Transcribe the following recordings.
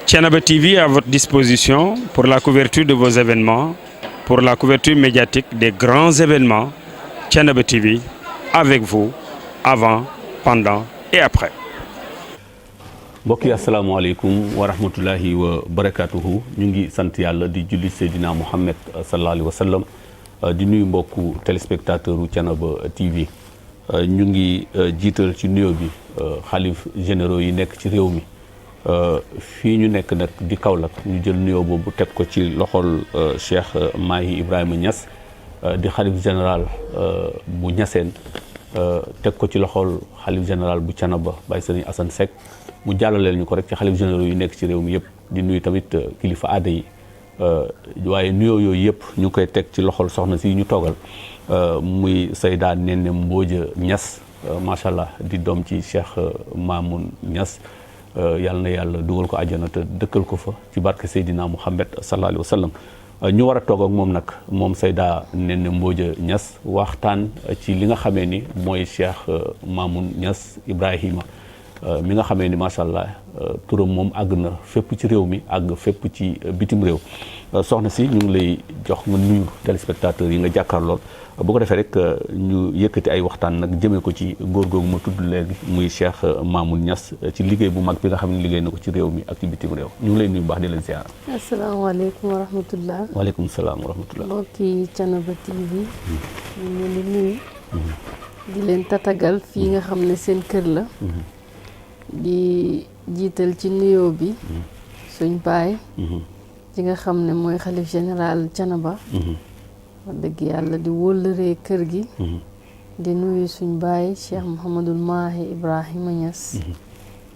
Thiénaba TV à votre disposition pour la couverture de vos événements, pour la couverture médiatique des grands événements. Thiénaba TV avec vous avant, pendant et après. mbokk yi asalaamaaleykum wa rahmatullahi wa barakatuhu ñu ngi sant yàlla di julli Seydina Mouhamed sallallahu alayhi wa sallam di nuyu mbokku téléspectateur u Thiénaba TV ñu ngi jiital ci nuyoo bi xalif généraux yi nekk ci réew mi fii ñu nekk nag di Kaolack ñu jël nuyoo boobu teg ko ci loxol Cheikh Mahi Ibrahima Niass di xalif général bu Niassène teg ko ci loxol xalif général bu Thiénaba Baye Serigne Assane Seck mu jàllaleel ñu ko rek ci xalif généraux yu nekk ci réew mi yëpp di nuyu tamit kilifa aada yi waaye nuyoo yooyu yëpp ñu ngi koy teg ci loxol soxna si ñu toogal muy Seyda Néné Mbodja Niass macha allah di doom ci Cheikh Mamoun Niass yàlla na yàlla dugal ko àjjana te dëkkal ko fa ci barke Seydina Mouhamed sallallahu alayhi wa sallam ñu war a toog ak moom nag moom Seyda Néné Mbodja Niass waxtaan ci li nga xamee ni mooy Cheikh Mamoun Niass Ibrahima mi nga xamee ni macha allah turam moom àgg na fépp ci réew mi àgg fépp ci bitim réew soxna si ñu ngi lay jox nga nuyu téléspectateurs yi nga jàkkaarlool bu ko defee rek ñu yëkkati ay waxtaan nag jëmee ko ci góor googu ma tudd léegi muy Cheikh Mamoun Niass ci liggéey bu mag bi nga xam ne liggéey na ko ci réew mi ak ci bitim réew ñu ngi lay nuyu bu baax di leen ziar. asalaamaaleykum wa rahmatullah. waaleykum salaam wa rahmatullah. mbokki Thiénaba TV. ñu ngi leen di nuyu. di leen tatagal fii nga xam ne seen kër la. di jiital ci nuyoo bi suñ baay ci nga xam ne mooy xalif général Thiénaba wax dëgg yàlla di wóllëree kër gi di nuyu suñ baay Cheikh Mouhamadul Mahi Ibrahima Niass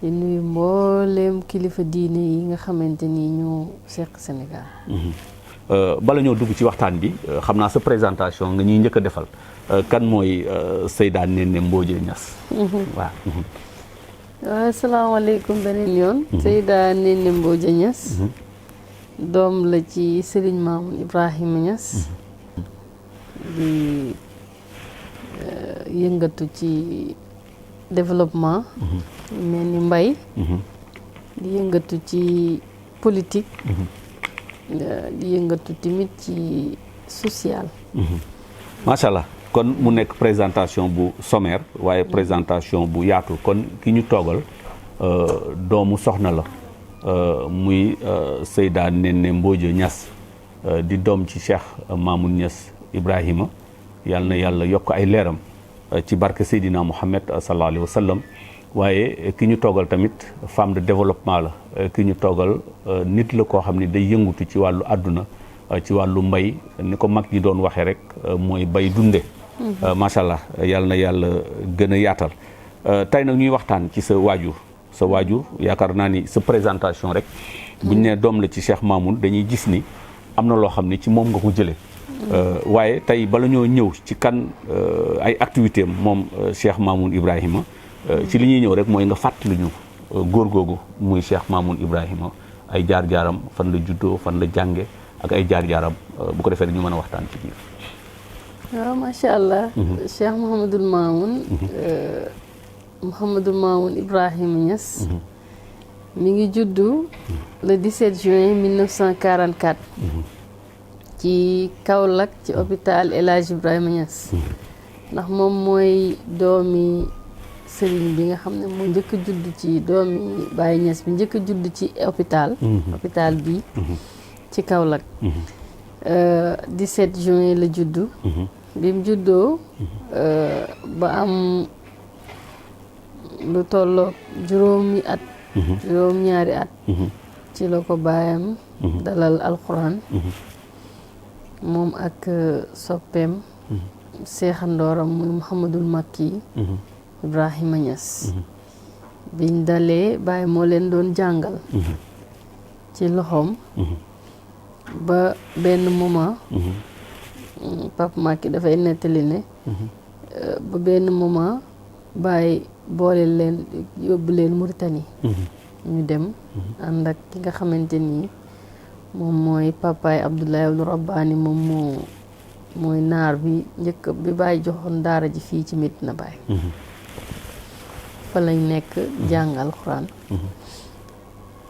di nuyu mbooleem kilifa diine yi nga xamante ni ñoo seq Sénégal bala ñoo dugg ci waxtaan bi xam naa sa présentation nga ñuy njëkk a defal kan mooy Seyda Néné Mbodja Niass waaw waaw asalaamaaleykum beneen yoon Seyda Néné Mbodja Niass doom la ci Serigne Mamoun Ibrahima Niass di yëngatu ci développement mel ni mbay di yëngatu ci politique di yëngatu tamit ci social macha allah kon mu nekk présentation bu sommaire waaye présentation bu yaatu kon ki ñu toogal doomu soxna la muy Seyda Néné Mbodja Niass di doom ci Cheikh Mamoun Niass Ibrahima yàlla na yàlla yokk ay leeram ci barke Seydina Mouhamed sallallahu alayhi wa sallam waaye ki ñu toogal tamit femme de développement la ki ñu toogal nit la koo xam ne day yëngutu ci wàllu àdduna ci wàllu mbay ni ko mag ñi doon waxee rek mooy bay dunde macha allah yàlla na yàlla gën a yaatal tey nag ñuy waxtaan ci sa waajur yaakaar naa ni sa présentation rek buñ ne doom la ci Cheikh Mamoun dañuy gis ni am na loo xam ne ci moom nga ko jëlee waaye tey bala ñoo ñëw ci kan ay activité am moom Cheikh Mamoun Ibrahima ci li ñuy ñëw rek mooy nga fàttali ñu góor googu muy Cheikh Mamoun Ibrahima ay jaar-jaaram fan la juddoo fan la jànge ak ay jaar-jaaram bu ko defee ñu mën a waxtaan ci biir. waaw macha allah. Cheikh Mouhamadul Mamoun Ibrahima Niass. mi ngi juddu le 17 juin 1944. ci Kaolack ci hôpital El Hadj Ibrahima Niass. ndax moom mooy doomi sëriñ bi nga xam ne moo njëkk a judd ci doomi Baye Niass bi njëkk a judd ci hôpital. hôpital bi ci Kaolack. 17 juin la juddu. bi mu juddoo ba am lu tolloog juróom-ñaari at ci la ko baayam dalal alxuraan moom ak soppeem seexandooram muy Mouhamadul Makki Ibrahima Niass biñ dalee baay moo leen doon jàngal ci loxoom ba benn moment Papa Makki dafay nettali ne ba benn moment bàyyi boole leen yóbbu leen Mauritanie ñu dem ànd ak ki nga xamante ni moom mooy papaay Abdoulaye Abdou Rabbani moom mooy naar bi njëkk bi bàyyi joxoon daara ji fii ci Medina Baye fa lañ nekk jàng alxuraan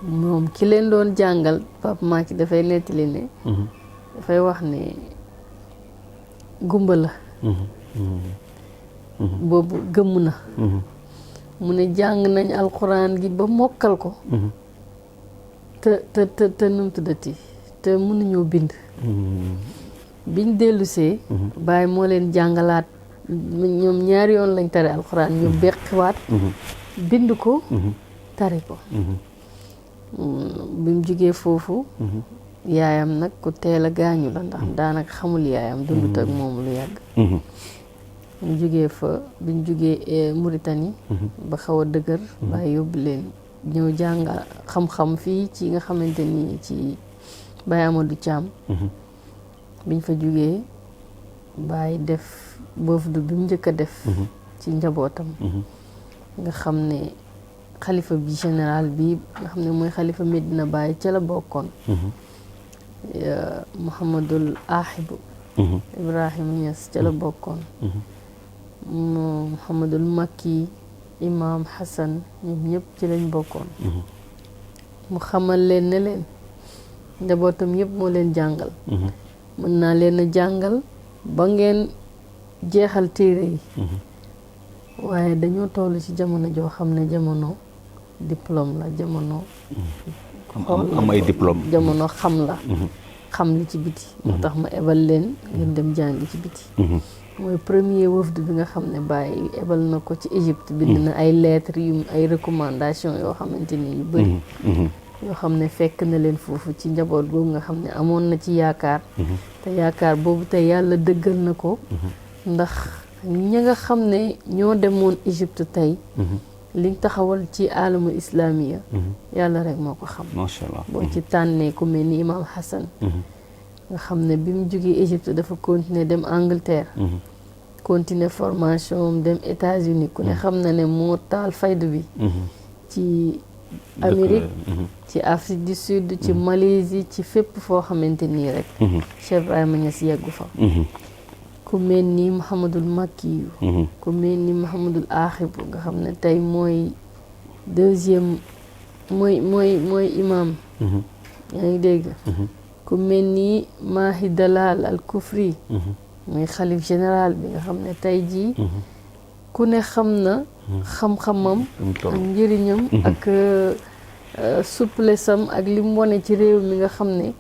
moom ki leen doon jàngal Pape Macky dafay nettali ne dafay wax ne gumba la boobu gëmm na mu ne jàng nañ alxuraan gi ba mokkal ko te num tuddati te mënuñoo bind biñ dellusee Baay moo leen jàngalaat ñoom ñaari yoon lañ tari alxuraan ñu beqiwaat bind ko tari ko bi mu jógee foofu yaayam nag ku teel a gaañu la ndax daanaka xamul yaayam dundut ak moom lu yàgg ñu jógee fa biñ jógee Mauritanie ba xaw a dëgër Baay yóbbu leen ñëw jàng xam-xam fii ci nga xamante ni ci Baay Amadou Thiam biñ fa jógee Baay def wafdu bi mu njëkk a def ci njabootam nga xam ne xalifa bi général bi nga xam ne mooy xalifa Medina Baye ca la bokkoon Mouhamadul Ahibu Ibrahima Niass ca la bokkoon Mouhamadul Makki Imam Hassan ñoom ñëpp ci lañ bokkoon mu xamal leen ne leen njabootam yëpp moo leen jàngal mën naa leen a jàngal ba ngeen jeexal téere yi waaye dañoo toll ci jamono joo xam ne jamono diplôme la jamono am ay diplôme jamono xam la xam li ci biti moo tax ma ebal leen ngeen dem jàngi ci biti mooy premier wafdu bi nga xam ne Baye ebal na ko ci Égypte bind na ay lettres yu ay recommandation yoo xamante ni yu bëri yoo xam ne fekk na leen foofu ci njaboot boobu nga xam ne amoon na ci yaakaar te yaakaar boobu te yàlla dëggal na ko ndax ñi nga xam ne ñoo demoon Égypte tey liñ taxawal ci alamu islamiya yàlla rek moo ko xam macha allah boo ci tànnee ku mel ni Imam Hassan nga xam ne bi mu jógee Égypte dafa continuer dem Angleterre continuer formation dem États-Unis ku ne xam na ne moo taal faydu bi ci Amérique ci Afrique du Sud ci Malaisie ci fépp foo xamante nii rek Cheikh Ibrahima Niass yeggu fa ku mel ni Mouhamadul Makki ku mel ni Mouhamadul Axibu nga xam ne tey mooy deuxième mooy imam yaa ngi dégg ku mel ni Mahi Dalal al Kufri mooy xalif général bi nga xam ne tey jii ku ne xam na xam-xamam ak njëriñam ak souplesse am ak li mu wane ci réew mi nga xam ne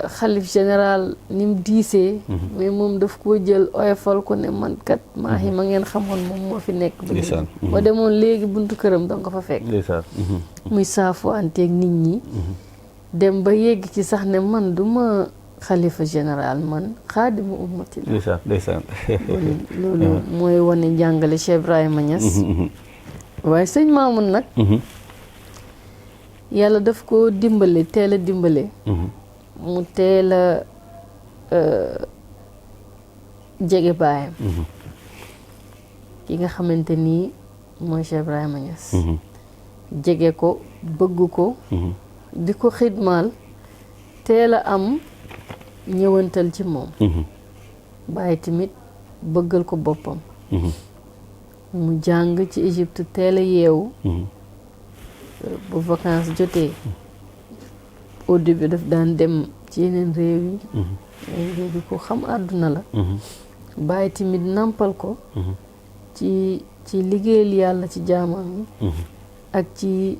xalif général ni mu diisee mais moom daf koo jël oyofal ko ne man kat Mahi ma ngeen xamoon moom moo fi nekk ba demoon léegi buntu këram danga ko fa fekk muy saafu anteeg nit ñi dem ba yegg ci sax ne man duma xalifa général man xaadimu ummati la loolu mooy wane njàngale Cheikh Ibrahima Niass waaye sëñ Mamoun nag yàlla daf ko dimbale teel a dimbale mu teel a jege baayam ki nga xamante nii mooy Cheikh Ibrahima Niass jege ko bëgg ko di ko xidmaal teel a am ñëwantal ci moom Baay tamit bëggal ko boppam mu jàng ci Égypte teel a yeewu bu vacances jotee au début daf daan dem ci yeneen réew yi réew bi ko xam àdduna la Baay tamit nampal ko ci liggéeyal yàlla ci jaamam yi ak ci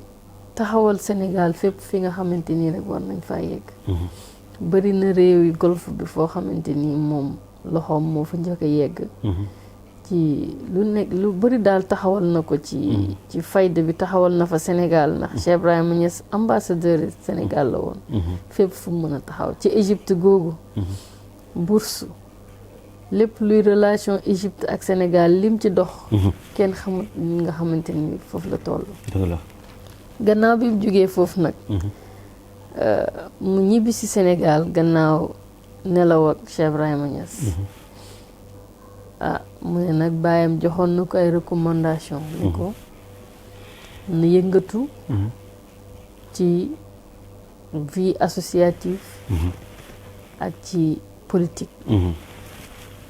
taxawal Sénégal fépp fi nga xamante nii rek war nañ faa yegg bëri na réew yi golfe bi foo xamante nii moom loxoom moo fa njëkk a yegg ci lu nekk lu bëri daal taxawal na ko ci fayda bi taxawal na fa Sénégal ndax Cheikh Ibrahima Niass ambassadeur Sénégal la woon fépp fu mu mën a taxaw ci Égypte googu bourse lépp luy relation Égypte ak Sénégal lim ci dox kenn xamut nga xamante ni foofu la toll gannaaw bi mu jógee foofu nag mu ñibbi si Sénégal gannaaw nelaw ak Cheikh Ibrahima Niass mu ne nag baayam joxoon na ko ay recommandation ne ko na yëngatu ci vie associative ak ci politique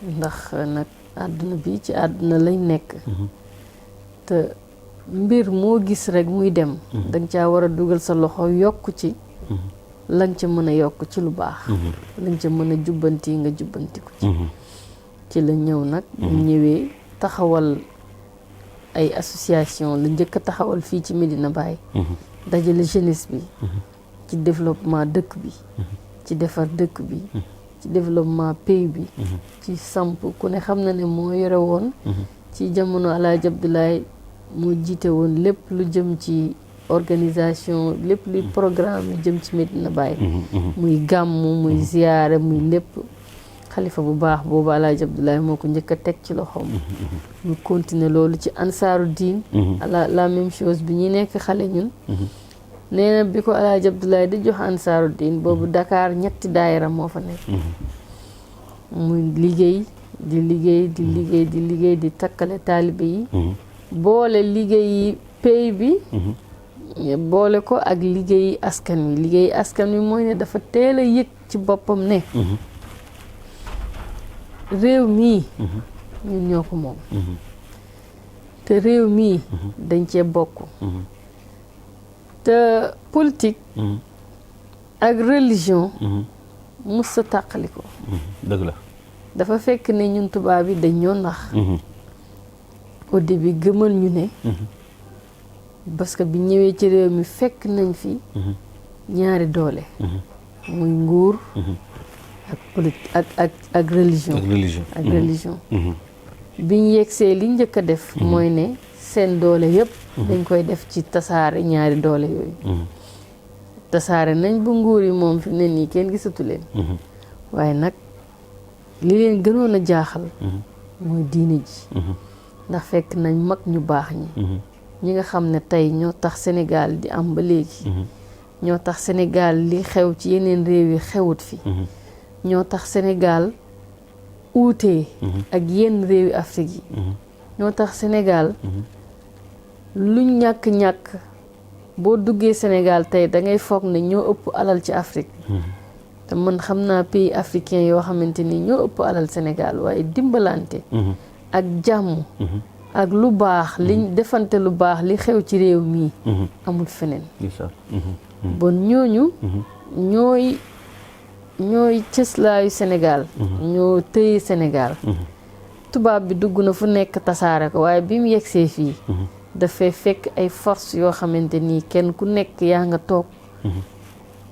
ndax nag àdduna bi ci àdduna lañ nekk te mbir moo gis rek muy dem danga caa war a dugal sa loxo yokk ci lañ ca mën a yokk ci lu baax lañ ca mën a jubbanti nga jubbanti ko ci la ñëw nag ñu ñëwee taxawal ay association la njëkk a taxawal fii ci Medina Baye dajale jeunesse bi ci développement dëkk bi ci defar dëkk bi ci développement pays bi ci samp ku ne xam na ne moo yore woon ci jamono Alaaji Abdoulaye moo jiite woon lépp lu jëm ci organisation lépp luy programme lu jëm ci Medina Baye muy gàmmu muy ziyaare muy lépp xalifa bu baax boobu Alaaji Abdoulaye moo ko njëkk a teg ci loxoom ñu continuer loolu ci ansaaru diin la même chose bi ñuy nekk xale ñun nee na bi ko Alaaji Abdoulaye di jox ansaaru diin boobu Dakar 3 daayira moo fa nekk muy liggéey di takkale taalibe yi boole liggéeyi pay bi boole ko ak liggéeyi askan wi mooy ne dafa teel a yëg ci boppam ne réew mii ñun ñoo ko moom te réew mii dañ cee bokk te politique ak religion mus sa tàqali ko dëgg la dafa fekk ne ñun tubaab yi dañ ñoo nax au début gëmal ñu ne parce que bi ñëwee ci réew mi fekk nañ fi ñaari doole muy nguur ak politique ak religion bi ñu yegsee li njëkk a def mooy ne seen doole yëpp dañ koy def ci tasaare ñaari doole yooyu tasaare nañ bu nguur yi moom fi ne nii kenn gisatu leen waaye nag li leen gënoon a jaaxal mooy diine ji ndax fekk nañ mag ñu baax ñi nga xam ne tey ñoo tax Sénégal di am ba léegi ñoo tax Sénégal li xew ci yeneen réew yi xewut fi ñoo tax Sénégal uutee ak yenn réewi Afrique yi ñoo tax Sénégal luñ ñàkk-ñàkk boo duggee Sénégal tey da ngay foog ne ñoo ëpp alal ci Afrique te man xam naa pays africain yoo xamante ni ñoo ëpp alal Sénégal waaye dimbalante ak jàmm ak lu baax liñ defante lu baax li xew ci réew mii amul feneen bon ñooñu ñooy cëslaayu Sénégal ñoo tëye Sénégal tubaab bi dugg na fu nekk tasaare ko waaye bi mu yegsee fii dafay fekk ay force yoo xamante nii kenn ku nekk yaa nga toog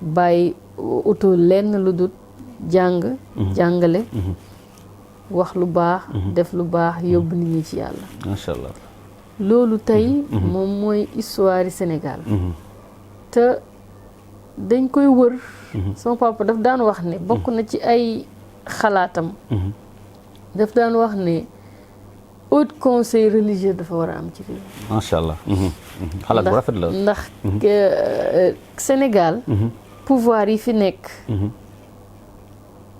bàyyi uto lenn lu dul jàngale wax lu baax def lu baax yóbbu nit ñi ci yàlla macha allah loolu tey moom mooy histoire Sénégal te dañ koy wër sama papa daf daan wax ne bokk na ci ay xalaatam daf daan wax ne haut conseil religieux dafa war a am ci réew macha allah xalaat bu rafet la ndax Sénégal pouvoir yi fi nekk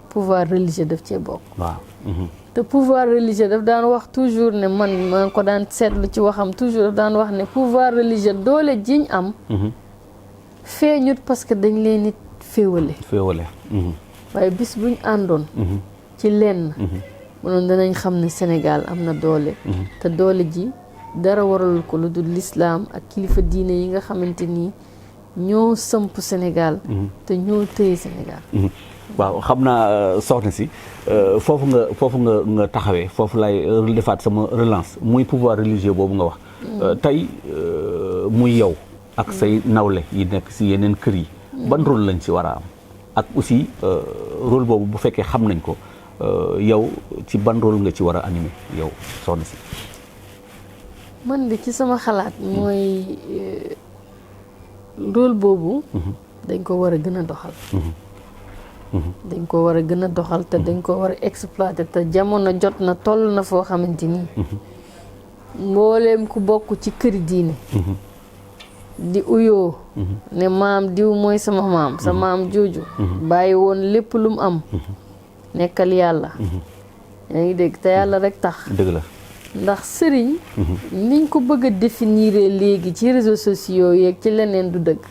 pouvoir religieux daf cee bokk waaw te pouvoir religieux daf daan wax toujours ne man maa ngi ko daan seetlu ci waxam toujours daf daan wax ne pouvoir religieux doole jiñ am feeñut parce que dañ leen nit féewale waaye bis buñ àndoon ci lenn mënoon danañ xam ne Sénégal am na doole te doole ji dara waral ko lu dul lislaam ak kilifa diine yi nga xamante nii ñoo sëmp Sénégal te ñoo tëye Sénégal waaw xam naa soxna si foofu nga taxawee foofu lay defaat sama relance muy pouvoir religieux boobu nga wax tey muy yow ak say nawle yi nekk si yeneen kër yi ban rôle lañ ci war a am ak aussi rôle boobu bu fekkee xam nañ ko yow ci ban rôle nga ci war a animé yow soxna si man de ci sama xalaat mooy rôle boobu dañ ko war a gën a doxal dañ ko war a gën a doxal te dañ ko war a exploiter te jamono jot na toll na foo xamante ni mbooleem ku bokk ci këri diine di uyoo ne maam diw mooy sama maam sa maam jooju bàyyi woon lépp lu mu am nekkal yàlla yaa ngi dégg te yàlla rek tax dëgg la ndax sëriñ niñ ko bëgg a définir léegi ci réseaux sociaux yeeg ci leneen du dëgg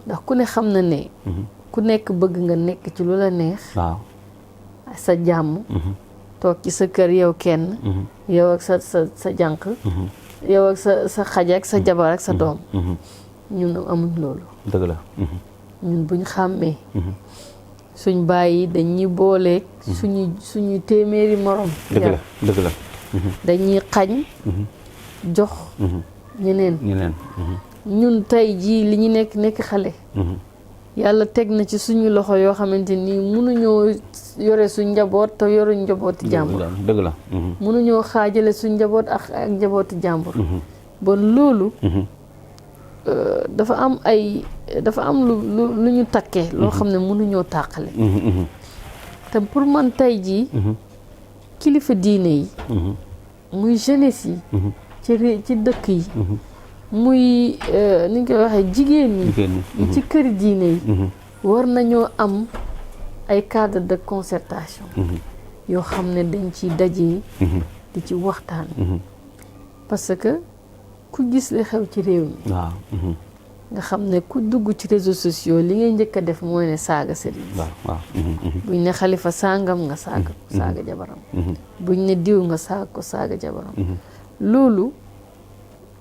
ndax ku ne xam na ne ku nekk bëgg nga nekk ci lu la neex waaw sa jàmm toog ci sa kër yow kenn yow ak sa jànq yow ak sa xaj ak sa jabar ak sa doom. ñun amuñ loolu. dëgg la. ñun buñ xàmmee. suñ bàyyi dañuy booleeg. suñu téeméeri morom. dëgg la. dañuy xañ. jox. ñeneen. ñun tey jii li ñu nekk xale. yàlla teg na ci suñu loxo yoo xamante ni mënuñoo yore suñ njaboot te yoruñ njabooti jàmbur. dëgg la. mënuñoo xaajale suñ njaboot ak njabooti jàmbur. bon loolu. dafa am lu ñu takkee. loo xam ne mënuñoo tàqale. te pour man tey jii. kilifa diine yi. muy jeunesse yi. ci dëkk yi. muy ni ñu koy waxee jigéen ñi ci këri diine yi war nañoo am ay cadre de concertation yoo xam ne dañ ci dajee di ci waxtaan parce que ku gis li xew ci réew mi waaw nga xam ne ku dugg ci réseaux sociaux li ngay njëkk a def mooy ne saaga sëriñ waaw buñ ne xalifa sàngam nga saaga ko saaga jabaram buñ ne diw nga saaga ko saaga jabaram loolu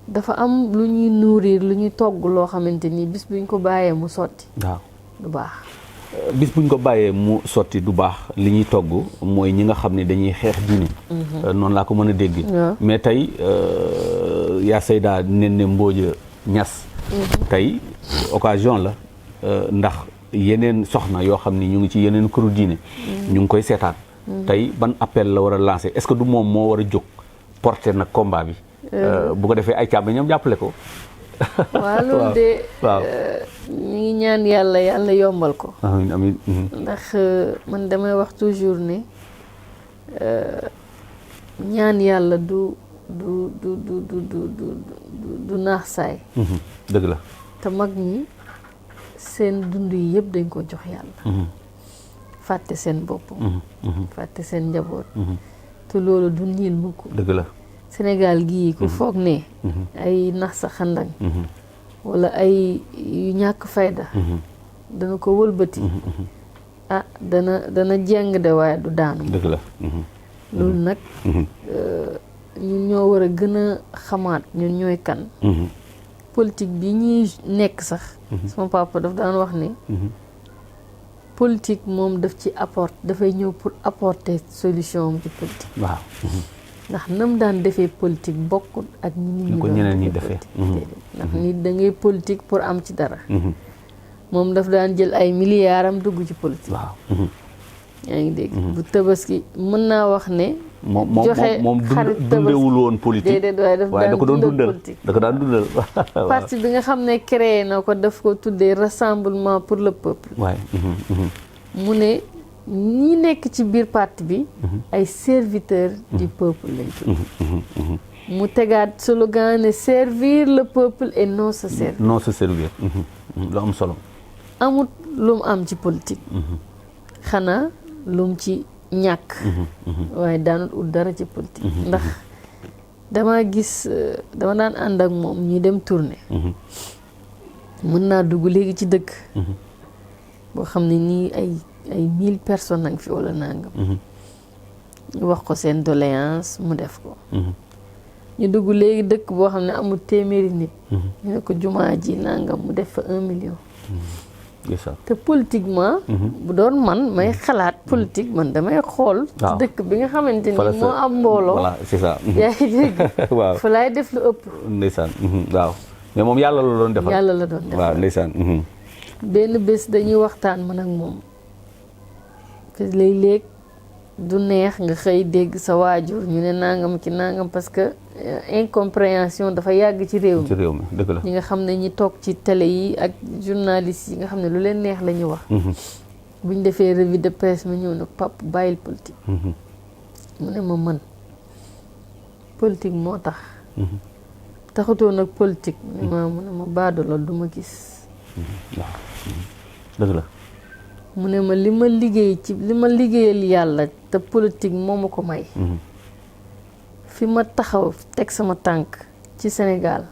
dafa am lu ñuy nourrir lu ñuy togg loo xamante ni bis buñ ko bàyyee mu sotti. waaw du baax. bis buñ ko bàyyee mu sotti du baax li ñuy togg mooy ñi nga xam ne dañuy xeex diine. noonu laa ko mën a dégg. mais tey yaa Seyda Néné Mbodj Niass. tey occasion la ndax yeneen soxna yoo xam ni ñu ngi ci yeneen këru diine. ñu ngi koy seetaan. tey ban appel la war a lancer est-ce que du moom moo war a jóg porter nag combat bi. bu ko defee ay càmm ñoom jàppale ko. waaw loolu de. waaw ñu ngi ñaan yàlla yombal ko. amiin amiin. ndax man damay wax toujours ne ñaan yàlla du naax saay. dëgg la. te mag ñi seen dund yi yëpp dañ ko jox yàlla. fàtte seen bopp. fàtte seen njaboot. te loolu du niil mukk. dëgg la. Sénégal gii ku foog ne ay nax sa xandang wala ay yu ñàkk fayda dana ko wëlbati dana jeng de waaye du daanu. dëgg la. loolu nag ñun ñoo war a gën a xamaat ñun ñooy kan. politique bi ñuy nekk sax sama papa daf daan wax ne politique moom dafay ñëw pour apporter solution ci politique. waaw. ndax nam daan defee politique bokkul ak ñi ko ñeneen ñi defee. ndax nit da ngay politique pour am ci dara. moom daf daan jël ay milliards am dugg ci politique. waaw. yaa ngi dégg bu tabaski mën naa wax ne. moom dundewul woon politique. déedéet waaye daf daan dundal politique. da ko daan dundal. parti bi nga xam ne créé na ko daf ko tuddee rassemblement pour le peuple. waay. mu ne. ñi nekk ci biir parti bi ay serviteurs du peuple lañ tudd. mu tegaat slogan ne servir le peuple et non se servir. non se servir. lu am solo. amut lu mu am ci politique. xanaa lu mu ci ñàkk. waaye daanut ut dara ci politique. ndax dama daan ànd ak moom ñuy dem tournée. mën naa dugg léegi ci dëkk. boo xam ne nii ay 1000 personnes nag fi wala nangam. ñu wax ko seen doléance mu def ko. ñu dugg léegi dëkk boo xam ne amul téeméeri nit. ñu ne ko jumaa ji nangam mu def fa 1 million. te politiquement. bu doon man may xalaat politique man damay xool. ci dëkk bi nga xamante ni moo am mbooloo. voilà c'est ça. yaa ngi dégg. waaw fa laay def lu ëpp. ndeysaan waaw mais moom yàlla la doon defal. yàlla la doon defal waaw ndeysaan. benn bés dañuy waxtaan man ak moom. léeg-léeg du neex nga xëy dégg sa waajur ñu ne nangam ci nangam parce que incompréhension dafa yàgg ci réew mi. ci réew mi dëgg la. ñi nga xam ne ñi toog ci télé yi ak journalistes yi nga xam ne lu leen neex la ñu wax. buñ defee revue de presse ma ñëw nag pap bàyyil politique. mu ne ma man politique moo tax. taxutoo nag politique. mu ne ma baadolo du ma gis. waaw dëgg la. mu ne ma li ma liggéeyal yàlla te politique moo ma ko may. fi ma taxaw teg sama tànk ci Sénégal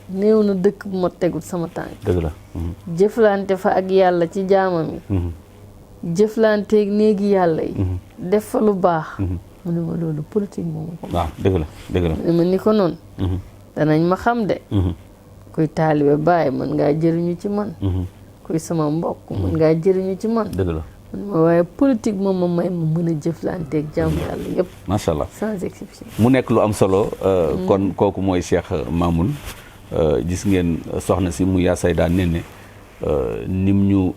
néew na dëkk bu ma tegul sama tànk. dëgg la. jëflante fa ak yàlla ci jaamam yi. jëflanteeg néegi yàlla yi. def fa lu baax. mu ne ma loolu politique moo ma ko may. waaw dëgg la dëgg la. mu ne ma ni ko noonu. danañ ma xam de kuy taalibe Baay mën ngaa jëriñu ci man kuy sama mbokk mën ngaa jëriñu ci man dëgg la waaye politique moom ma may ma mën a jëflanteeg jàmm yàlla yëpp macha allah sans exception mu nekk lu am solo kon kooku mooy Cheikh Mamoun gis ngeen soxna si mu yaa Sayda Néné nim ñu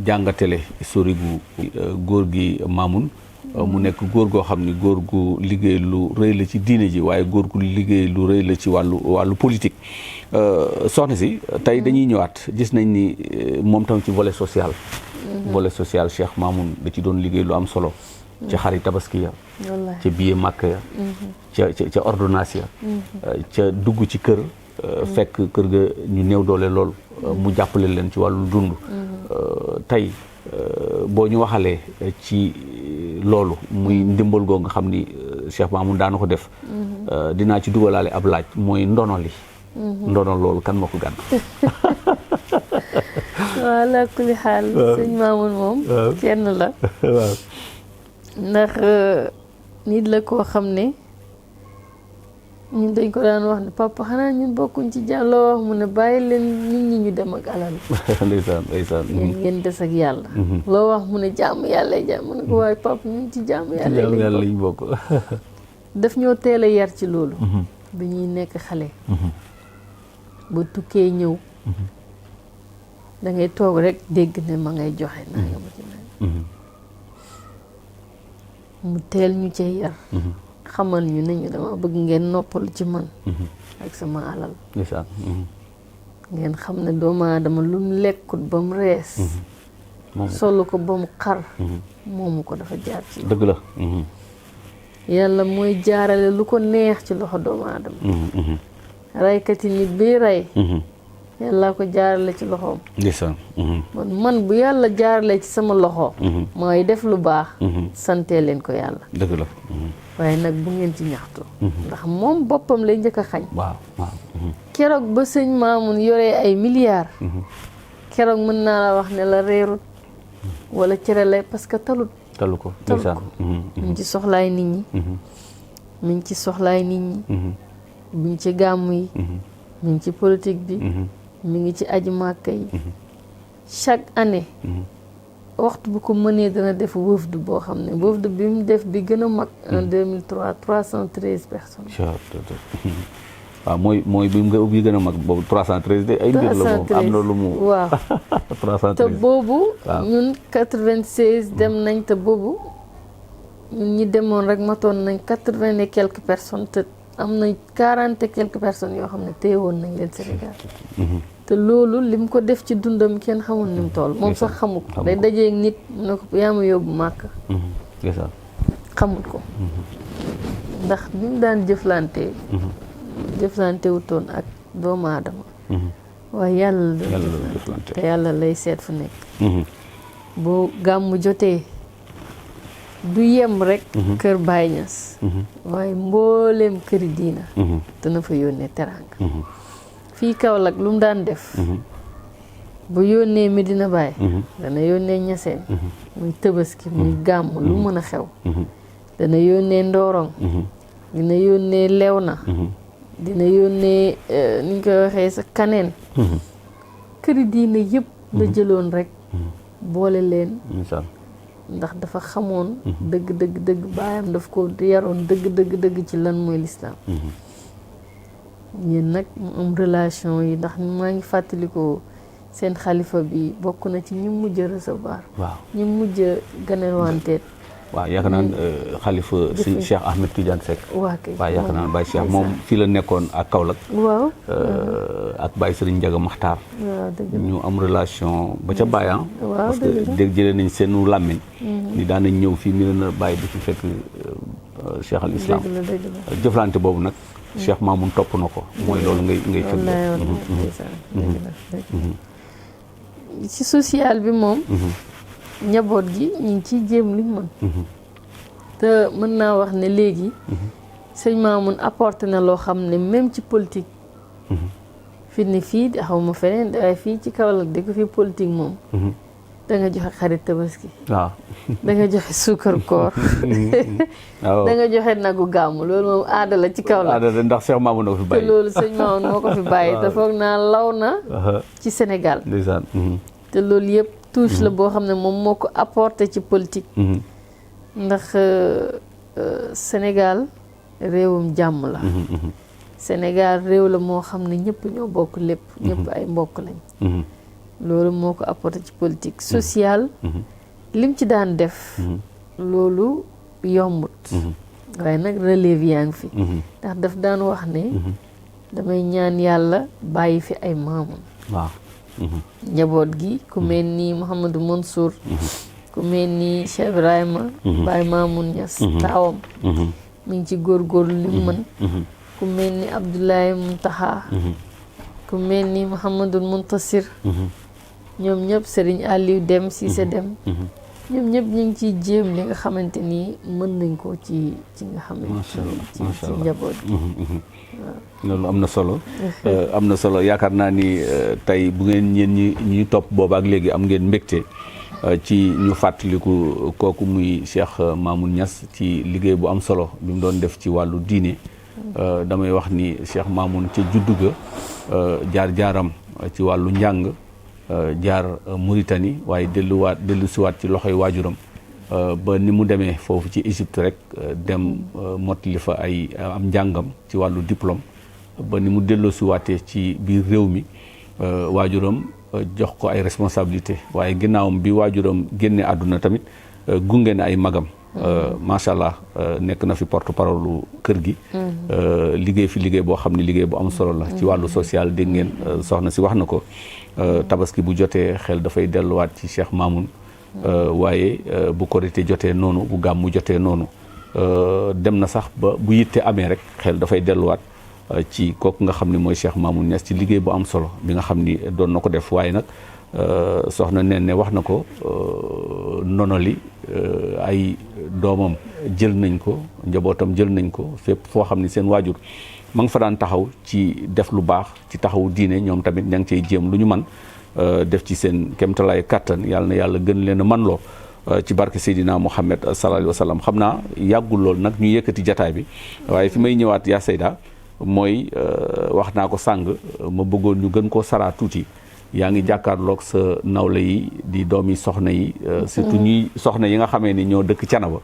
jàngatele historique gu góor gi Mamoun mu nekk góor goo xam ni góor gu liggéey lu rëy la ci diine ji waaye góor gu liggéey lu rëy la ci wàllu politique soxna si tey dañuy ñëwaat gis nañ ni moom tam ci volet social Cheikh Mamoun da ci doon liggéey lu am solo ca xari tabaski ya ca billet màkk ya ca ordonnance ya ca dugg ci kër fekk kër ga ñu néew doole lool mu jàppale leen ci wàllu dund tey boo ñu waxalee ci loolu muy ndimbal goo nga xam ni Cheikh Mamoun daana ko def dinaa ci dugalaale ab laaj mooy ndono li ndono loolu kan moo ko gànn waaw la kulli xaal sëñ Mamoun moom kenn la ndax nit la koo xam ne ñun dañ ko daan wax ne papa xanaa ñun bokkuñ ci jàmm loo wax mu ne bàyyi leen nit ñi ñu dem ak alal ndeysaan ndeysaan ngeen des ak yàlla loo wax mu ne jàmm yàlla jàmm mu ne ko waaye papa ñun ci jàmm yàlla lañ bokk daf ñoo teel a yar ci loolu bi ñuy nekk xale ba tukkee ñëw da ngay toog rek dégg ne ma ngay joxe naa nga ma ci naan mu teel ñu cee yar xamal ñu ne ñu dama bëgg ngeen noppalu ci man ak sama alal ngeen xam ne doomu aadama lu mu lekkut ba mu rees solu ko ba mu xar moomu ko dafa jaar ci dëgg la yàlla mooy jaarale lu ko neex ci loxo doomu aadama raykati nit bii rey yàlla ko jaarale ci loxoom ndeysaan man bu yàlla jaarale ci sama loxo mooy def lu baax sante leen ko yàlla dëgg la waaye nag bu ngeen ci ñaxtu ndax moom boppam lay njëkk a xañ waaw keroog ba sëñ Mamoun yoree ay milliards keroog mën naa la wax ne la reerut wala cere lay parce que talu ko mi ngi ci soxlaay nit ñi mi ngi ci soxlaay nit ñi mi ngi ci gàmm yi mi ngi ci politique bi mi ngi ci aji màkka yi chaque année waxtu bu ko mënee dana def wëfdu boo xam ne wëfdu bi mu def bi gën a mag en 2003 313 personnes waaw mooy bi gën a mag boobu 313 de ay mbir la boobu am na lu mu waaw 313 te boobu ñun 96 dem nañ te boobu ñun ñi demoon rek matoon nañ 80 et quelques personnes te am na 40 et quelques personnes yoo xam ne téye woon nañ leen Sénégal te loolu lim ko def ci dundam kenn xamul ni mu toll moom sax xamu ko day dajeeg nit mu ne ko yaa ma yóbbu màkk xamul ko ndax ni mu daan jëflante wutoon ak doomu aadama waaye yàlla la jëflante te yàlla lay seet fu nekk boo gàmmu jotee du yem rek kër Baay Ñas waaye mbooleem këri diina dana fa yónnee teraanga fii Kaolack lu mu daan def bu yónnee Medina Baye dana yónnee Ñaseen muy Tëbaski muy gàmm lu mën a xew dana yónnee Ndorong dina yónnee Lewna dina yónnee ni ñu koy waxee sa Kaneen këri diina yëpp la jëloon rek boole leen ndax dafa xamoon dëgg baayam daf ko yaroon dëgg ci lan mooy lislaam yéen nag mu am relation yi ndax maa ngi fàttalikoo seen xalifa bi bokk na ci ñi mujj a recevoir ñi mujj a ganelwanteet waaw yaakaar naa xalifa si Cheikh Ahmed Tidiane Seck waaw yaakaar naa Baye Cheikh moom fii la nekkoon ak Kaolack waaw ak Baye Serigne Ndiaga Makhtar ñu am relation ba ca Baye parce que dégg jëlee nañ seenu làmmiñ ni daan nañ ñëw fii mi na Baye di fi fekk Cheikh al Islam jëflante boobu nag Cheikh Mamoun topp na ko mooy loolu ngay ci social bi moom njaboot gi ñu ngi ciy jéem liñ mën te mën naa wax ne léegi sëñ Mamoun apporté na loo xam ne même ci politique fi ne fii xaw ma feneen waaye fii ci Kaolack di ko fi politique moom da nga joxe xarit tabaski. waaw da nga joxe suukar koor. waaw da nga joxe nagu gàmmu loolu moom aada la ci kaw la. aada la ndax Cheikh Mamoun moo ko fi te bàyyi. loolu sëñ Mamoun moo ko fi bàyyi te foog naa law na ci Sénégal. ndeysaan. te loolu yëpp touche la boo xam ne moom moo ko apporté ci politique. ndax Sénégal réewum jàmm la. Sénégal réew la moo xam ne ñëpp ñoo bokk lépp. ñëpp ay mbokk lañ. loolu moo ko apporté ci politique sociale. lim ci daan def. loolu yombut. waaye nag relève yaa ngi fi. ndax daf daan wax ne. damay ñaan yàlla bàyyi fi ay maamam. waaw. njaboot gi ku mel ni Mouhamadou Mansour. ku mel ni Cheikh Ibrahima. Baye Mamoun Niass taawam. mi ngi ci góorgóorlu li mu mën. ku mel ni Abdoulaye Muntaha. ku mel ni Mouhamadou Muntasir. ñoom ñëpp Serigne Aliou Dem Cissé Dem. ñoom ñëpp ñu ngi ciy jéem li nga xamante ni mën nañ ko ci nga xamante ci njaboot gi. loolu am na solo. am na solo yaakaar naa ni tey bu ngeen ñeen ñi topp booba ak léegi am ngeen mbégte ci ñu fàttaliku kooku muy Cheikh Mamoun Niass ci liggéey bu am solo bi mu doon def ci wàllu diine. damay wax ni Cheikh Mamoun ca juddu ga jaar-jaaram ci wàllu njàng jaar Mauritanie waaye dellusiwaat ci loxoy waajuram ba ni mu demee foofu ci Égypte rek dem mottali fa am njàngam ci wàllu diplôme ba ni mu delloosiwaatee ci biir réew mi waajuram jox ko ay responsabilité waaye ginnaawam bi waajuram génne àdduna tamit gunge na ay magam macha allah nekk na fi porte parole kër gi liggéey fi liggéey boo xam ne liggéey bu am solo la ci wàllu social dégg ngeen soxna si wax na ko tabaski bu jotee xel dafay delluwaat ci Cheikh Mamoun waaye bu korité jotee noonu bu gàmmu jotee noonu dem na sax ba bu yitte amee rek xel dafay delluwaat ci kooku nga xam ne mooy Cheikh Mamoun Niass ci liggéey bu am solo bi nga xam ni doon na ko def waaye nag soxna nen ne wax na ko nono li ay doomam jël nañ ko njabootam jël nañ ko fépp foo xam ni seen waajur ma nga fa daan taxaw ci def lu baax ci taxawu diine ñoom tamit ña ngi cay jéem lu ñu man def ci seen kéemtalaay kàttan yàlla na yàlla gën leen a man loo ci barke Seydina Muhammad sallallahu alayhi wa sallam xam naa yàggul lool nag ñu yëkkati jataay bi waaye fi may ñëwaat yaa Seyda mooy wax naa ko sàng ma bëggoon ñu gën koo saraa tuuti yaa ngi jàkkaarloog sa nawle yi di doomi soxna yi surtout ñuy soxna yi nga xamee ni ñoo dëkk Canaba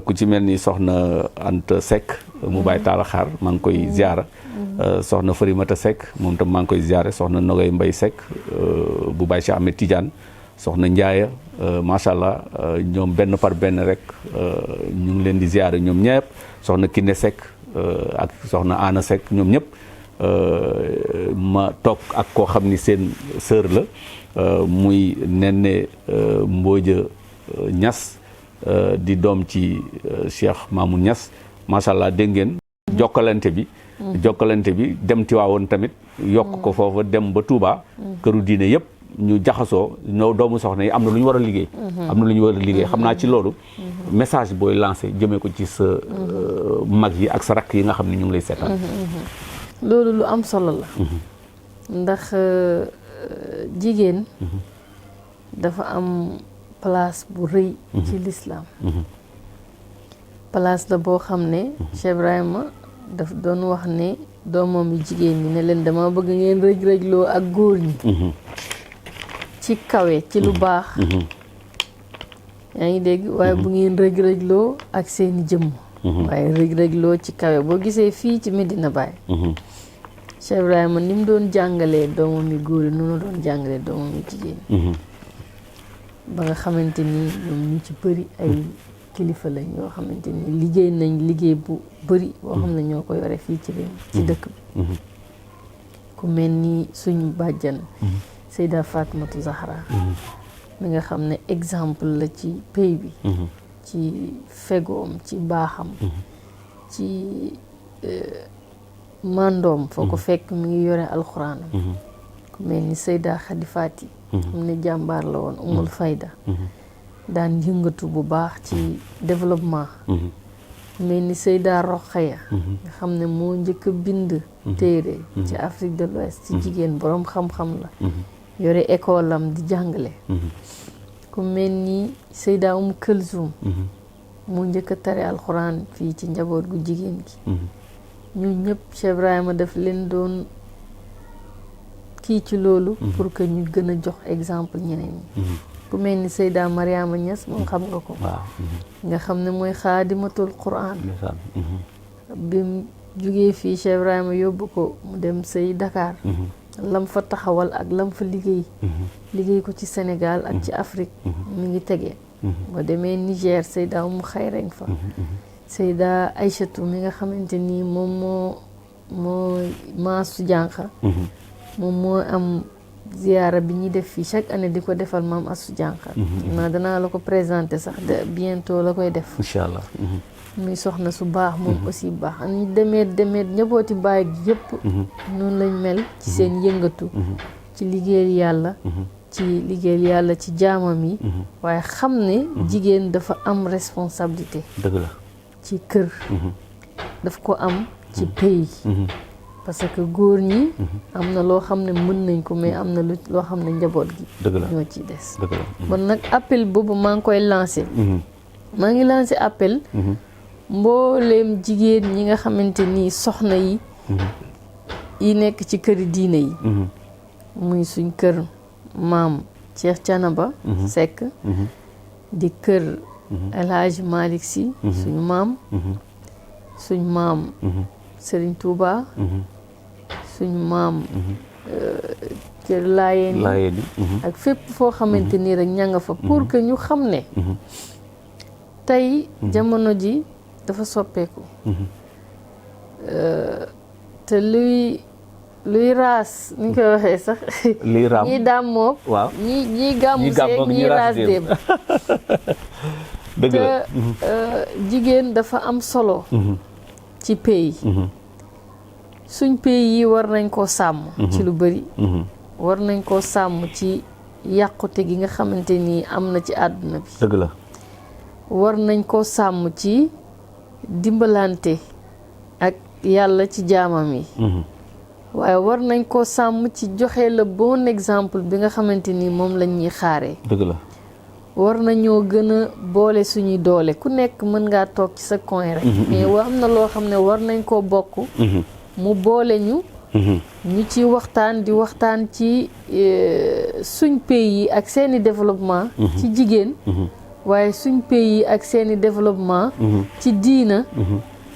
ku ci mel ni soxna Anta Seck mu bàyyi taala xaar maa ngi koy ziara soxna Farimata Seck moom tam maa ngi koy ziare soxna Nogay Mbay Seck bu Baye Cheikh Ahmed Tidiane soxna Ndiaye macha allah ñoom benn par benn rek ñu ngi leen di ziare ñoom ñëpp soxna Kiné Seck ak soxna Ana Seck ñoom ñëpp ma toog ak koo xam ni seen sœur la muy Nene Mbodja Niass di doom ci Cheikh Mamoun Niass macha allah dégg ngeen jokkalante bi dem Tiwaawoon tamit yokk ko foofa dem ba Touba këru diine yëpp ñu jaxasoo ñoo doomu soxna yi am na lu ñu war a liggéey xam naa ci loolu message booy lancé jëmee ko ci sa mag yi ak sa rakk yi nga xam ne ñu ngi lay seetaan loolu lu am solo la ndax jigéen dafa am place bu rëy ci lislaam place la boo xam ne Cheikh Ibrahima daf doon wax ne doomam yu jigéen ñi ne leen dama bëgg ngeen rëj-rëjloo ak góor ñi ci kawe ci lu baax yaa ngi dégg waaye bu ngeen rëj-rëjloo ak seeni jëmm waaye rëj-rëjloo ci kawe boo gisee fii ci Medina Baye Cheikh Ibrahima ni mu doon jàngalee doomam yu góor yi noonu doon jàngalee doomam yu jigéen ba nga xamante ni ñoom ñu ci bëri ay kilifa lañ yoo xamante ni liggéey nañ liggéey bu bëri boo xam ne ñoo ko yore fii ci réew ci dëkk bi ku mel ni suñu bàjjan Seyda Fatimatu Zahra mi nga xam ne exemple la ci pays bi ci fegoom ci baaxam ci mandoom foo ko fekk mi ngi yore alxuraanam ku mel ni Seyda Khady Fati xam ne jàmbaar la woon umul fayda daan yëngatu bu baax ci développement mel ni Seyda Rokhaya nga xam ne moo njëkk a bind téere ci Afrique de l'Ouest ci jigéen boroom xam-xam la yore école am di jàngale ku mel ni Seyda Këlsum mu njëkk a tare alxuraan fii ci njaboot gu jigéen gi ñun ñëpp Cheikh Ibrahima daf leen doon kii ci loolu pour que ñu gën a jox exemple ñeneen ñi ku mel ni Seyda Mariama Niass moom xam nga ko nga xam ne mooy xaadimatul Qur'an bi mu jugee fii Cheikh Ibrahima yóbbu ko mu dem sëy Dakar lam fa taxawal ak lam fa liggéey ko ci Sénégal ak ci Afrique mi ngi tegee boo demee Niger Seyda Umu Xayreng fa Seyda Aïchatou mi nga xamante nii moom moo maasu jànqa moom moo am ziyaara bi ñuy def fii chaque année di ko defal maam Astou Diankha danaa la ko présenter sax de bientôt la koy def incha allah muy soxna su baax moom aussi baax ñu demeet njabooti baay gi yëpp noonu lañ mel ci seen yëngatu ci liggéeyal yàlla ci jaamam yi waaye xam ne jigéen dafa am responsabilité dëgg la ci kër daf ko am ci pays parce que góor ñi am na loo xam ne mën nañ ko mais am na loo xam ne njaboot gi ñoo ciy des bon nag appel boobu maa ngi koy lancé maa ngi lancé appel mbooleem jigéen ñi nga xamante ni soxna yi nekk ci këri diine yi muy suñ kër maam Cheikh Thiénaba Seck di kër El Hadj Malick Sy suñ maam Serigne Touba suñ maam kër Laayeen ak fépp foo xamante ni rek ña nga fa pour que ñu xam ne tey jamono ji dafa soppeeku te luy raas ni ñu koy waxee sax ñii daam moom ñii gàmmu seeg ñii raas déem te jigéen dafa am solo ci pays suñ pays yi war nañ koo sàmm ci lu bëri war nañ koo sàmm ci yàqute gi nga xamante ni am na ci àdduna bi dëgg la war nañ koo sàmm ci dimbalante ak yàlla ci jaamam yi waaye war nañ koo sàmm ci joxe le bon exemple bi nga xamante ni moom lañ ñuy xaaree dëgg la war nañoo gën a boole suñuy doole ku nekk mën ngaa toog ci sa coin rek mais am na loo xam ne war nañ koo bokk mu boole ñu ci waxtaan di waxtaan ci suñ pays yi ak seeni développement ci jigéen waaye suñ pays yi ak seeni développement ci diina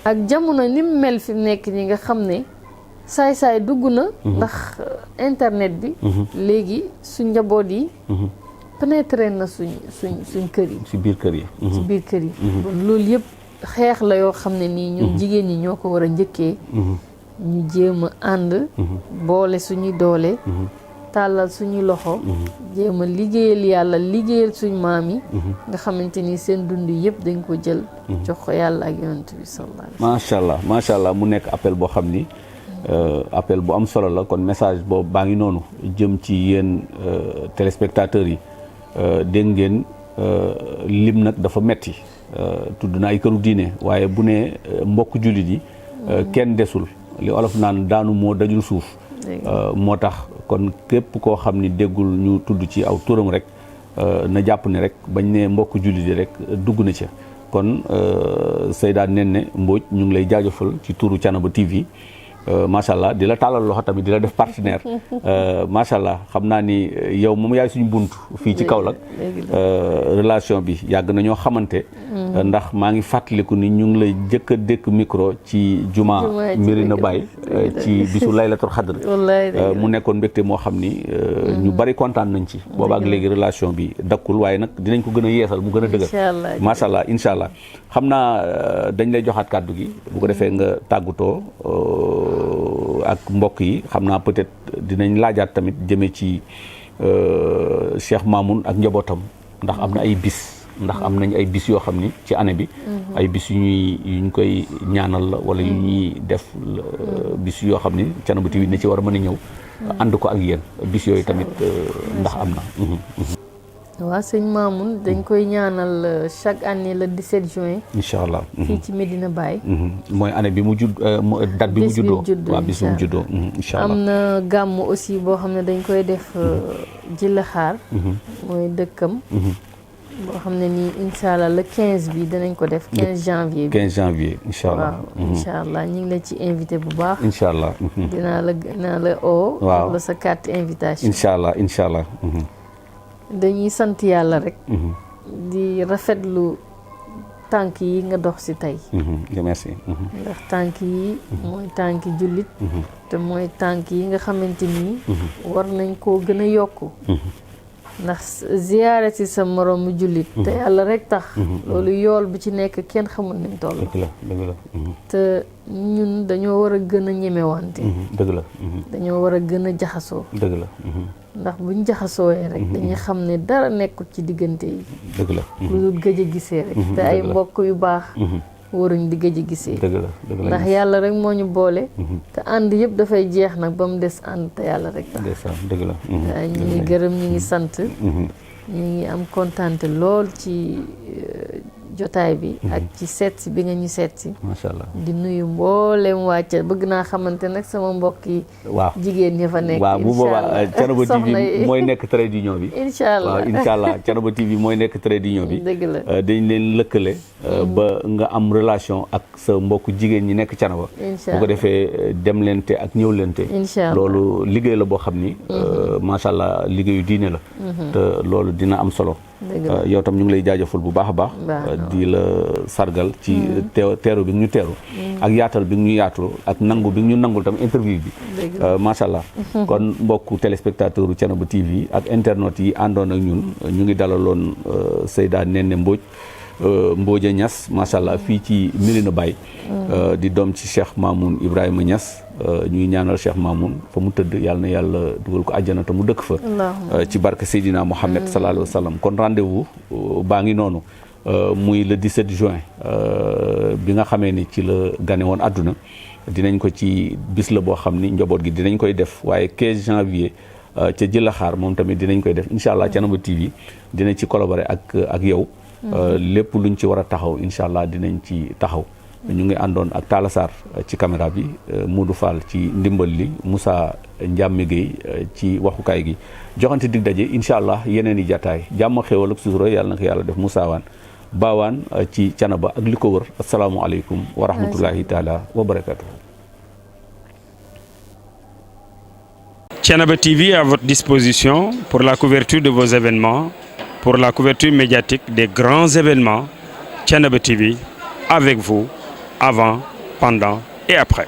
ak jamono ni mu mel fi nekk ñi nga xam ne saay-saay dugg na ndax internet bi léegi suñ njaboot yi pénétré na suñ kër yi ci biir kër yi bon loolu yëpp xeex la yoo xam ne nii ñun jigéen ñi ñoo ko war a njëkkee ñu jéem a ànd boole suñuy doole tàllal suñuy loxo jéem a liggéeyal yàlla liggéeyal suñ maam yi nga xamante ni seen dund yëpp dañ ko jël jox ko yàlla ak yonent bi sallallahu alayhi wa sallam macha allah mu nekk appel boo xam ni appel bu am solo la kon message boobu baa ngi noonu jëm ci yéen téléspectateurs yi dégg ngeen lim nag dafa metti tudd na ay këru diine waaye bu ne mbokk jullit yi kenn desul li olof naan daanu moo dajul suuf moo tax kon képp koo xam ni déggul ñu tudd ci aw turam rek na jàpp ne rek bañ ne mbokk jullit yi rek dugg na ca kon Seyda Néné Mbodj ñu ngi lay jaajëfal ci turu Thiénaba TV macha allah di la tàllal loxo tamit di la def partenaire macha allah xam naa ni yow moom yaay suñu bunt fii ci Kaolack relation bi yàgg na ñoo xamante ndax maa ngi fàttaliku ni ñu ngi lay jëkk a dékk micro ci juma Médina Baye ci bisu laylatul xadr mu nekkoon mbégte moo xam ni ñu bari kontaan nañ ci booba ak léegi relation bi dakkul waaye nag dinañ ko gën a yeesal mu gën a dëgër macha allah incha allah xam naa dañ lay joxaat kàddu gi bu ko defee nga tàggutoo ak mbokk yi xam naa peut-être dinañ laajaat tamit jëme ci Cheikh Mamoun ak njabootam ndax am na ay bis ndax am nañ ay bis yoo xam ni ci année bi ay bis yuñ koy ñaanal la wala yu ñuy def bis yoo xam ni Thiénaba TV ne ci war a mën a ñëw ànd ko ak yéen bis yooyu tamit ndax am na waaw sëñ Mamoun dañ koy ñaanal chaque année le 17 juin incha allah fii ci Médina Baye mooy année bi mu judd date bi mu juddoo waaw bis bi mu juddoo incha allah am na gàmm aussi boo xam ne dañ koy def Jilaxaar mooy dëkkam boo xam ne nii incha allah le 15 bi danañ ko def 15 janvier bi 15 janvier incha allah. waaw incha allah ñu ngi la ci invité bu baax. incha allah. dinaa la oo. waaw jox la sa carte invitation. incha allah incha allah. dañuy sant yàlla rek. di rafetlu tànk yi nga dox si tey. merci. ndax tànk yi mooy tànki jullit. te mooy tànk yi nga xamante ni. war nañ koo gën a yokku. ndax ziyaare si sa moroomu jullit. te yàlla rek tax. loolu yool bi ci nekk kenn xamul nañ toll. dëgg la dëgg la. te ñun dañoo war a gën a ñemewante. dëgg la. dañoo war a gën a jaxasoo. dëgg la. ndax buñ jaxasooyee rek dañuy xam ne dara nekkul ci diggante yi. dëgg la. lu dul gëj a gisee rek. te ay mbokk yu baax. waruñ di gëj a gisee. dëgg la dëgg la ndax yàlla rek moo ñu boole. te ànd yëpp dafay jeex nag ba mu des ànd te yàlla rek tax. dëgg la. waaye ñu ngi gërëm ñu ngi sant. ñu ngi am kontaante lool ci jotaay bi. ak ci seetsi bi nga ñu seetsi. macha allah di nuyu mboolem wàcce bëgg naa xamante nag sama mbokk yi. waaw jigéen ñi fa nekk. waaw bu boobaa Thiénaba TV mooy nekk trait d'union bi. incha allah waaw incha allah Thiénaba TV mooy nekk trait d'union bi. dëgg la dañ leen lëkkale. ba nga am relation ak sa mbokk jigéen ñi nekk Thiénaba. incha bu ko defee dem leente ak ñëw leente. incha allah loolu liggéey la boo xam ni. macha allah liggéeyu diine la. te loolu dina am solo. yow tam ñu ngi lay jaajëfal bu baax a baax. di la sargal ci teeru bi ñu teeru. ak yaatal bi ñu yaatu ak nangu bi ñu nangul tam interview bi. macha allah. kon mbokku téléspectateur u Thiénaba TV ak internautes yi àndoon ak ñun ñu ngi dalaloon Seyda Néné Mbodj. Mbodja Niass macha allah fii ci Medina Baye. di doom ci Cheikh Mamoun Ibrahima Niass ñuy ñaanal Cheikh Mamoun fa mu tëdd yàlla na yàlla dugal ko àjjana te mu dëkk fa. ci barke Seydina Mohamed sallallahu alayhi wa sallam kon rendez-vous baa ngi noonu muy le 17 juin bi nga xamee ni ci la gane woon àdduna dinañ ko ci bis la boo xam ni njaboot gi dinañ koy def waaye 15 janvier. ca Jëlaxaar moom tamit dinañ koy def incha allah Thiénaba TV dinañ ci collaborer ak yow. lépp luñ ci war a taxaw incha allah dinañ ci taxaw. ñu ngi àndoon ak Talla Sarr ci caméra bi Modou Fall ci ndimbal li Moussa Ndiame Gueye ci waxukaay gi joxante dig daje incha allah yeneen i jataay jàmm xéwal ak sutura yàlla na ko yàlla def Moussa Wane baawaan ci Thiénaba ak li ko wër asalaamualeykum wa rahmatullahi taala wa barakatuh. Thiénaba TV à votre disposition pour la couverture de vos événements, pour la couverture médiatique des grands événements. Thiénaba TV avec vous, avant, pendant et après.